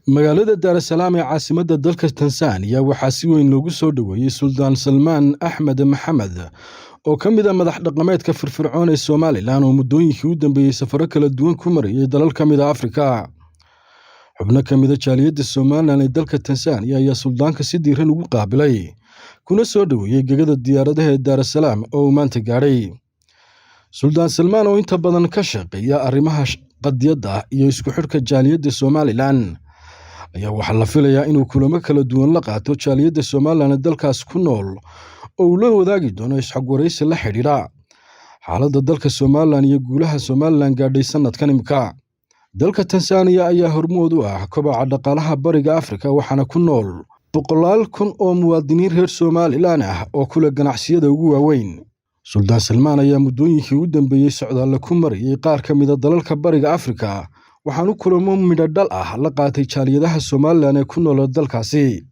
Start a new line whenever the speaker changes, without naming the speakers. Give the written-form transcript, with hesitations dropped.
Magaalada Daar es Salaam ee caasimadda dalka Tansaaniya waxaa si weyn loogu soo dhoweeyey Suldaan Salmaan Axmed Maxamed oo ka mid ah madax dhaqameedka firfircoon ee Somalilan oo muddooyinkii u dambeeyey safarro kala duwan ku marayay dalal ka mid ah Afrika. Xubno ka mid ah jaaliyadda Somalilan ee dalka Tansaaniya ayaa suldaanka si diiran ugu qaabilay kuna soo dhoweeyey gegada diyaaradaha ee Daar es Salaam oo uu maanta gaadhay. Suldaan Salmaan oo inta badan ka shaqeeya arrimaha qadiyadda iyo isku xidhka jaaliyadda Somalilan ayaa waxaa la filayaa inuu kulamo kala duwan la qaato jaaliyadda Somalilan ee dalkaas ku nool oo uu la wadaagi doono isxog waraysi la xidhiidha xaaladda dalka Somalilan iyo guulaha Somalilan gaadhay sanadkan imika. Dalka Tansaaniya ayaa hormood u ah kobaca dhaqaalaha Bariga Afrika, waxaana ku nool boqolaal kun oo muwaadiniin reer Somalilan ah oo ku leh ganacsiyada ugu waaweyn. Suldaan Salmaan ayaa muddooyinkii u dambeeyey socdaalle ku marayay qaar ka mid ah dalalka Bariga Afrika, waxaanu kulamo midho dhal ah la qaatay jaaliyadaha Somalilan ee ku nool dalkaasi.